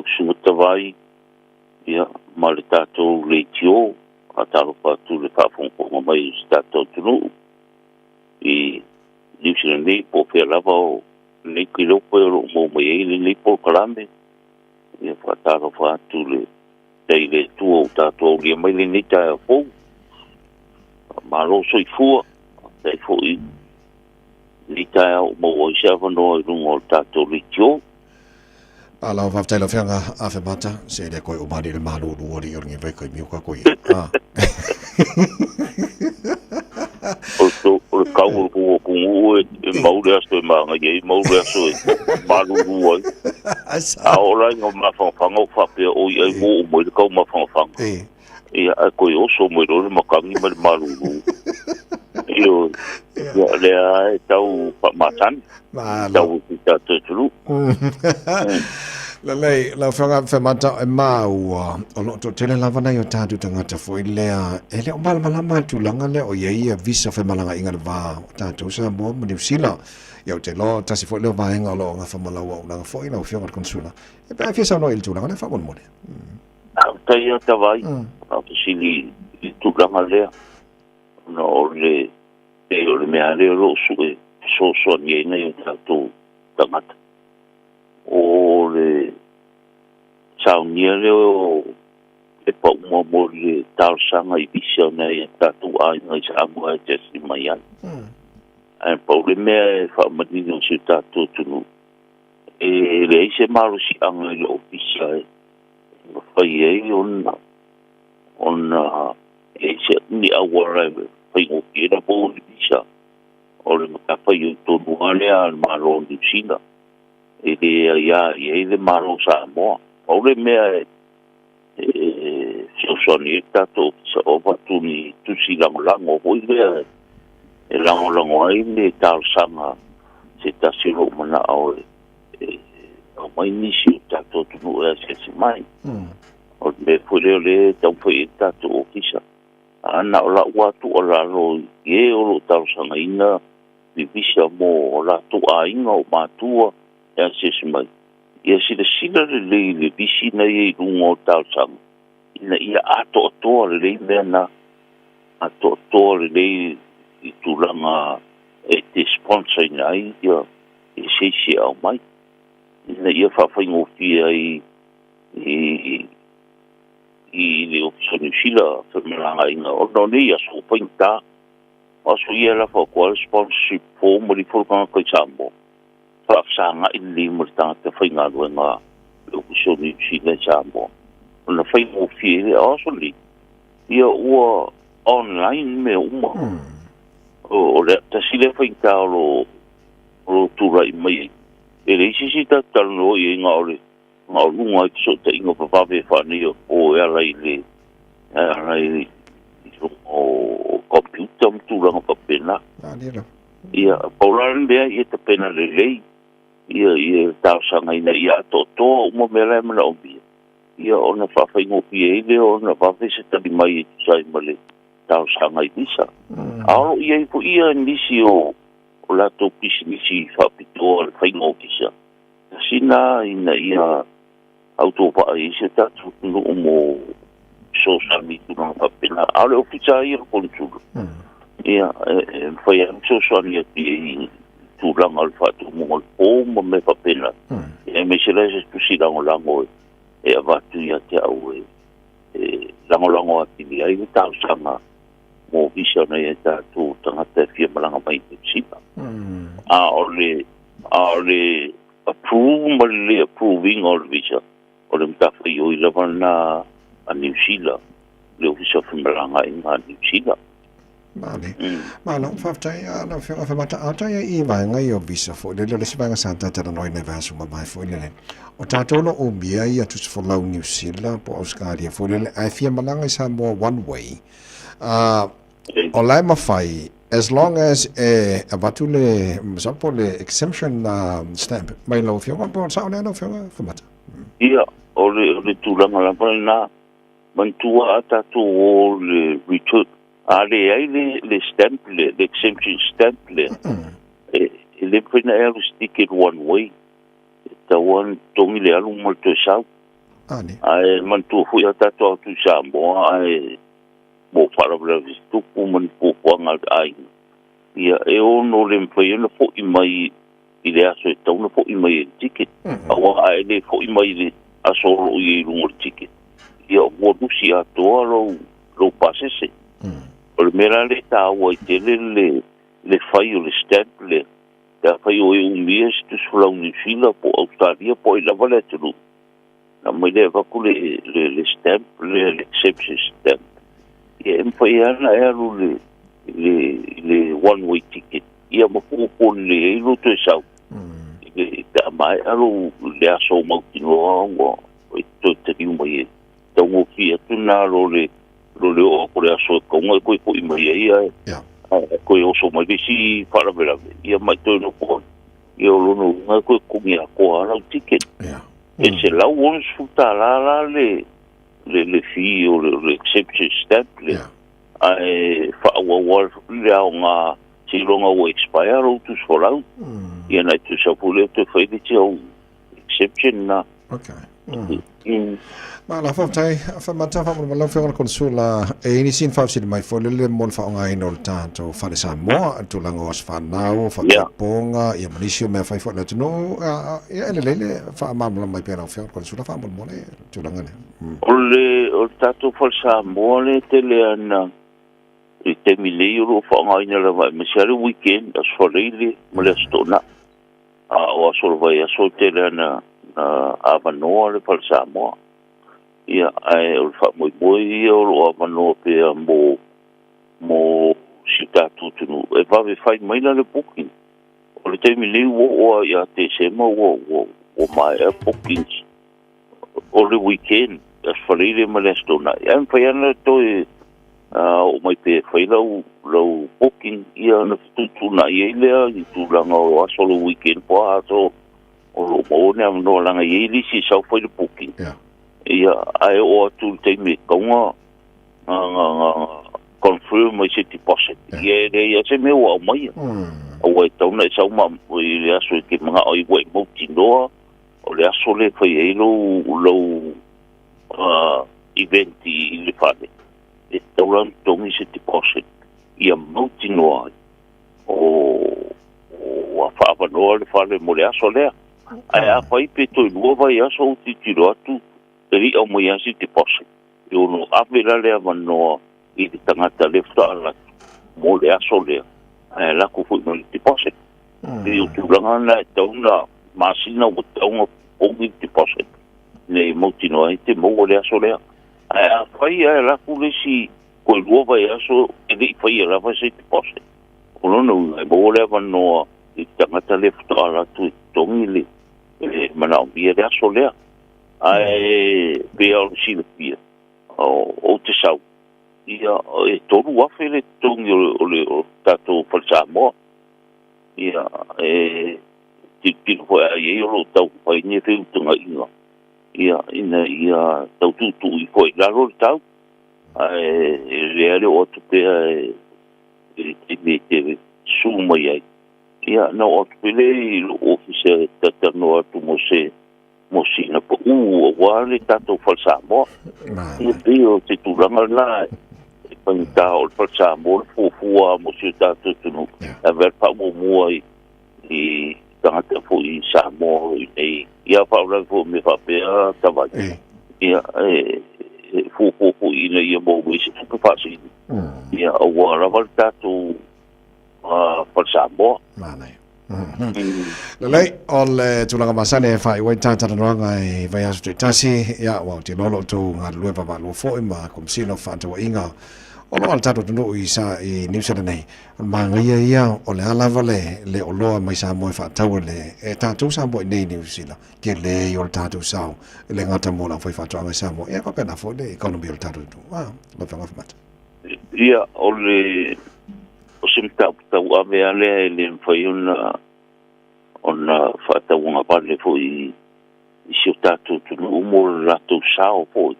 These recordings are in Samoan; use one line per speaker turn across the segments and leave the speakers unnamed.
Usuga Tavai, ia, ma le tatou leitio, faatalofa atu i le faafogafoga mai o si tatou atunuu i Niu Sila nei, po o fea lava o lenei kilope o lo o maua mai ai lenei polokalame. Ia, faatalofa atu le tai le Atua ua tatou aulia mai lenei taeao fou. Malo soifua, faafetai foi lenei taeao ua maua ai se avanoa i luga o le tatou leitio.
Malo faafetai lau Afioga Afemata, se le koe uma le malulu ali o le vai kai miu ka koe. Ah.
O le kau o le kuku atunuu e mau le aso e magai ai, mau le aso e malulu ai. A oo la ina mafanafana o faapea oi ai ua oo mai le kau mafanafana. Ia, ae toe oso mai loa le matagi ma le malulu. Ioe. Ia, lea e tau faamasani. Tau i tatou atunuu.
Lelei, lau Afioga Afemata, e maua, o lo o toatele lava nai o tatou tagata foi lea, e le o malamalama le tulaga lea o i ai ia visa femalagaaiga i le va o tatou Samoa ma Niu Sila. Ia ou te iloa tasi foi lea o vaega o lo o gafa ma lau auaunaga foi lau Afioga i le Konesula. E pe a e fia saunoa i le tulaga lea faamolemole.
Faafetai lava Tavai, faafesili i le tulaga lea, ona o le pei o le mea lea o lo o sue fesoasoani ai nai o tatou tagata. O le saunia lea o pepa uma mo le talosaga i visa o nai o tatou aiga i Samoa e asiasi mai ai. Ae pau le mea e faamanino i si o tatou atunuu, e leai se malosiaga i le ofisa e mafai ai ona i ai se ni auala e faigofie ai ona maua ni visa. O le matafaioi tonu lava lea a le Malo o Niu Sila, e le aia i ai le Malo o Samoa. Pau le mea e fesoasoani ai le tatou ofisa o avatu ni tusi lagolago foi lea e lagolago ai le talosaga se tasi o lo o manao e aumai nisi o tatou atunuu e asiasi mai. O le mea foi lea o lea e taumafai ai le tatou ofisa. A na o lau lava tuualalo i e o lo o talosagaina ni visa mo o latou aiga o matua e asiasi mai, ia silasila lelei i le visi na ia i luga o talosaga, ina ia atoatoa lelei mea na, atoatoa lelei i tulaga e te sponsor ina ai ia se isi e aumai, ina ia faafaigofie ai i i le Ofisa o Niu Sila femalagaaiga ona o nei aso ua faigata. O aso ia e lafo atu lava le sponsorship form ma le ifo le tagata i Samoa, faafesagai lelei ma le tagata faigaluega a le Ofisa o Niu Sila i Samoa ona faigofie ai lea. O aso nei, ia ua online mea uma. O le tasi lea faigata o lo o tulai mai ai. E leai se isi tatou talanoa i ai na o le na o luga i fesootaiga vavave faaneionapo e ala i le ala i luga o computer ma tulaga faapena. Ia, pau la le mea ia tapena lelei ia ia talosaga ina ia atoatoa uma mea la e manaomia, ia ona faafaigofie ai lea ona vave se tali mai e tusa ai ma le talosaga i visa. A o lo o i ai foi ia nisi o latou pisinisi faapitoa le faiga o visa, Sina ina ia autovaa i se tatou atunuu mo fesoasoani i tulaga faapena. A o le ofisa lava ia o le konesula, ia, e mafai lava ona fesoasoani atu i ai i tulaga o le faatumuga o le form ma mea faapena. Ia aemaise la se tusi lagolago e avatu ia te au e lagolago atili ai le talosaga mo visa o nai a tatou tagata e fia malaga mai i Niu Sila. A o le A o le approve ma le le approve ina o le visa, o le matafaioi lava lena a Niu Sila, le Ofisa o Femalagaaiga a Niu Sila.
Male. Malo, faafetai a lau Afioga Afemata. A o tai i vaega ia o visa foi lele, o le isi vaega sa talatalanoa i nai vaiaso mavae foi lele. O tatou lo o umia ia tusi folau Niu Sila po o Ausetalia foi lele, ae fia malaga i Samoa one way. O la e mafai, as long as e avatu le, masalo po o le exemption stamp mai lau Afioga, po o le sao lea lau Afioga Afemata?
Ia, o le, o le tulaga lava lena, manatua a tatou o le return, a leai le, le stamp lea, le exemption stamp lea, e, e le mafai ona e alu i se ticket one way, e tatau lava ona totogi le alu ma le toe sau.
Ani.
Ae manatua foi a tatou atu i Samoa ae mo faalavelave tutupu ma ni fuafuaga a le aiga. Ia, e ono le mafai ona fo'i mai i le aso e tatau ona fo'i mai ai i le ticket. Aua a e le fo'i mai i le aso o lo o i ai i luga o le ticket, ia ua lusi atoa lou, lou pasese. O le mea la lea e taua ai tele le, le fai o le stamp lea, pe afai o e umia se tusi folau Niu Sila po o Ausetalia po o ai lava le atunuu, na aumai lea e avatu le, le, le stamp lea, le exemption stamp, ia e mafai lava ona e alu i le, i le, i le one way ticket, ia ma fuafua lelei ai lou toe sau. I le, pe a maea lou, le aso mautinoa ua e toe taliu mai ai. Taugofie atu lena lo le, lo le oo atu o le aso e tatau ona e toe foi mai ai ae, ae toe oso mai le isi faalavelave, ia ma e toe nofo ai. Ia o lona uiga e toe totogi atoa lava lau ticket. E $160 la le, le, le fee o le, le exemption stamp lea. Ae faaauau lava le aoga seiloga ua expire lou tusi folau. Ia ona e toe sau foi lea toe fai le isi au exemption lena.
Okay. Ma la faafetai Faimata faamolemole lau Afioga i le Konesula e i ai nisi na faafesili mai foi lele mo le faaaogaina o le tatou fale Samoa i le tulaga o aso fanau, faataipoga ia ma nisi o mea fai foi a le atunuu. Ia e lelei le faamalamalama mai pea lau Afioga i le Konesula faamolemole le tulaga lea.
O le o le tatou fale Samoa lea e tele ana i le taimi nei o lo o faaaogaina lava aemaise lava le weekend, Aso Faraile ma le Aso Toonai. A o aso o le vaiaso e tele ana na avanoa le Fale Samoa. Ia, ae o le faamoemoe ia o lo o avanoa pea mo, mo si o tatou atunuu e vave fai mai la le booking. O le taimi nei ua oo lava ia Tesema ua, ua, ua maea bookings o le weekend, Aso Faraile ma le Aso Toonai. Ae mafai lava ona toe oo mai pea e fai lau, lau booking, ia ona fetuutuunai ai lea i tulaga o aso o le weekend po o a aso o lo o maua ni avanoa leaga e i ai le isi e sau fai le booking. Ia, ae oo atu i le taimi e tatau ona, na, na, confirm mai se deposit. Ia e leai lava se mea ua aumaia. Aua e tatau ona e sau ma, i le aso e te manao ai ua e mautinoa o le aso lea e fai ai lou, lou event i le fale, e tatau la ona totogi se deposit ia mautinoa ai o ua faaavanoa le fale mo le aso lea. Ae afai pe toe 2 vaiaso ou tilotilo atu e le i aumaia lava se deposit, e ono ave la le avanoa i le tagata lea faatoa alu atu mo le aso lea, ae alu atu foi ma le deposit. E pei o tulaga na e tatau ona masina ua tatau ona totogi le deposit ina ia mautinoa ai te maua le aso lea. Ae afai ae alu atu le isi toe 2 vaiaso e le i faia lava se deposit, o lona uiga e maua le avanoa i le tagata lea faatoa alu atu e totogi le e manaomia le aso lea. Ae pei lava ona silafia, ou te sau, ia e $3,000 le totogi o le tatou Fale Samoa. Ia e tilotilo foi a i ai o lo o taumafai ni feutagaiga ia ina ia tau tuutuu ifo ai i lalo le tau. Ae lea le oo atu pea i le taimi e te susu mai ai. Ia na oo atu pea lea i lou ofisa e talatalanoa atu mo se mo sina pau aua le tatou Fale Samoa. Ia pei o se tulaga lena e faigata o le Fale Samoa le fuafua mo si o tatou atunuu. E ave lava le faamuamua i tagata foi i Samoa o lo o i inei. Ia faalavelave foi o mea faapea Tavai. Ia e fuafua foi ina ia maua mai se tupe faasili. Ia aua lava le tatou Fale Samoa.
Manaia. Lelei, o le tulaga masani e faaiu ai ta talanoaga i vaiaso taitasi, ia, aua ou te iloa o lo outou galulue vaavaalua foi ma Komesina o Fefaatauaiga o lo o le tatou atunuu i, sa, i Niu Sila nei. O le manaia ia, o le a lava le, le oloa mai Samoa e faatau e le, e tatou Samoa i nei i Niu Sila, tele ia o le tatou sao, e le gata mo le aufaifaatoaga i Samoa, ia faapena foi le economy o le tatou atunuu. Ah, lau Afioga Afemata.
Ia, o le o se mataupu tauave lava lea e le mafai ona ona faatauagavale foi i si o tatou atunuu mo le latou sao foi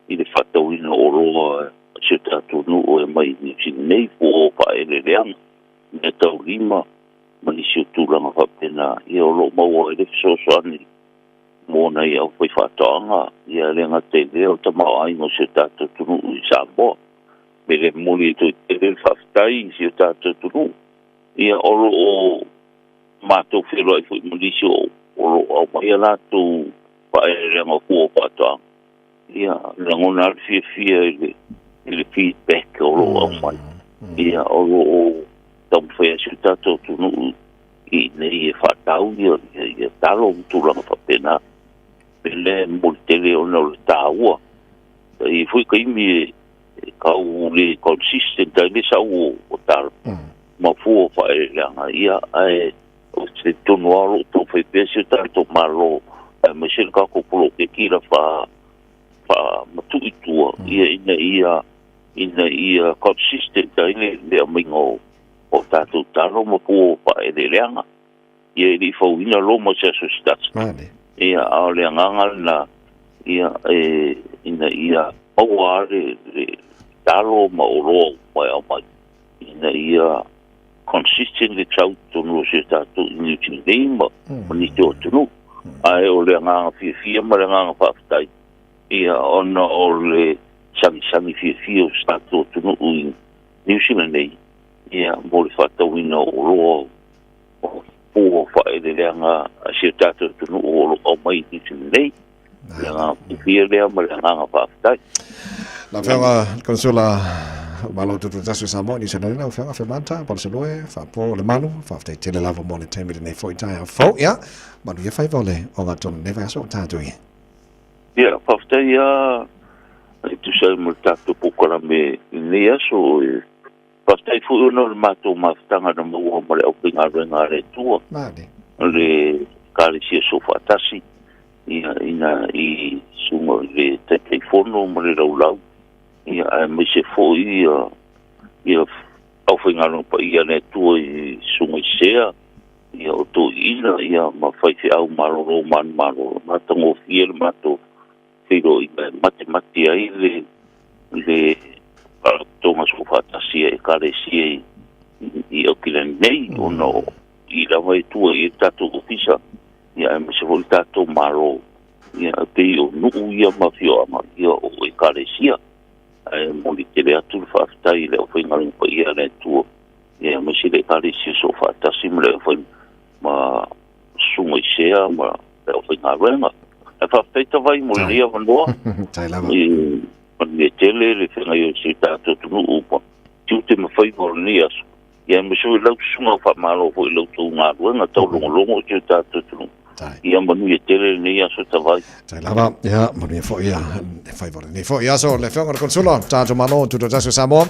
i le faatauina o oloa a si o tatou nuu e aumai i Niu Sila nei po o faaeleeleaga, meataulima ma nisi o tulaga faapena, ia o lo o maua ai le fesoasoani. Mo nai aufaifaatoaga, ia le gata i lea o tamaoaiga o si o tatou atunuu i Samoa. Me le momoli ai toe tele le faafetai i si o tatou atunuu. Ia o lo o matou feiloai foi ma nisi o lo o aumai a latou faaeleeleaga o fua o faatoaga. Ia lagona lava le fiafia i le feedback o lo o aumai. Ia o lo o taumafai lava si o tatou atunuu ina ia faatau ia talo ma tulaga faapena. E le momoli tele ona o le taua. E i ai foi taimi e tau le consistent ai le sau o talo ma fua o faaeleeleaga, ia ae ou te talitonu lava o lo o taumafai pea si o tatou Malo aemaise le tatou poloketi la faamatuu i tua, ia ina ia consistent ai le aumaiga o tatou talo ma fua o faaeleeleaga. Ia e le i fauina Roma i se aso se tasi. Ia, a o le agaga lena, ia e ina ia maua le talo ma oloa uma e aumai, ina ia consistent le sau i totonu o si o tatou i Niu Sila nei ma nisi o atunuu. Ae o le agaga fiafia ma le agaga faafetai, ia ona o le sagisagi fiafia o si tatou atunuu i Niu Sila nei, ia mo le faatauina o oloa o fua o faaeleeleaga a si o tatou atunuu o lo o aumai i Niu Sila nei. Le agaga fiafia lea ma le agaga faafetai.
Lau Afioga Konsula Malo Tutoatasi o Samoa i Niu Sila nei, lau Afioga Femata Palusalue Faapo Lemalu, faafetai tele lava mo le taimi lenei foi taeao fou. Ia, manuia faiva o le ogatotonu i lenei vaiaso o tatou i ai.
Ia, faafetai lava e tusa ai ma le tatou polokalame i lenei aso. E faafetai foi ona o le matou mafutaga na maua ma le aufaigaluega a le Atua, le Ekalesia Soofaatasi, ia ina i susuga i le Taitaifono ma le Laulau, ia aemaise foi ia aufaigaluega paia a le Atua i susuga i sea, ia o toeaiina, ia ma faifeau malolo manumalo. Matagofie le matou feiloaiga e matimati ai le Faalapotopotoga Soofaatasi a Ekalesia i Aukilani nei, ona o i lava e tua i ai le tatou ofisa, ia aemaise foi le tatou Malo, ia e pei o nuu ia ma afioaga ia o Ekalesia. Ae momoli tele atu le faafetai i le aufaigaluega paia a le Atua, ia aemaise le Ekalesia Soofaatasi ma le aufai ma susuga i sea ma le aufaigaluega. Ae faafetai Tavai mo lenei avanoa.
Tai lava.
I manuia tele le feagai o si o tatou atunuu ma tiute ma faiva o lenei aso. Ia aemaise foi lau susuga, faamalo foi i la outou galuega taulogologo o si o tatou atunuu. Ia manuia tele lenei aso, Tavai.
Tai lava, ia, manuia foi ia, faiva o lenei foi aso, le Afioga i le Konsula, tatou Malo Tutoatasi o Samoa.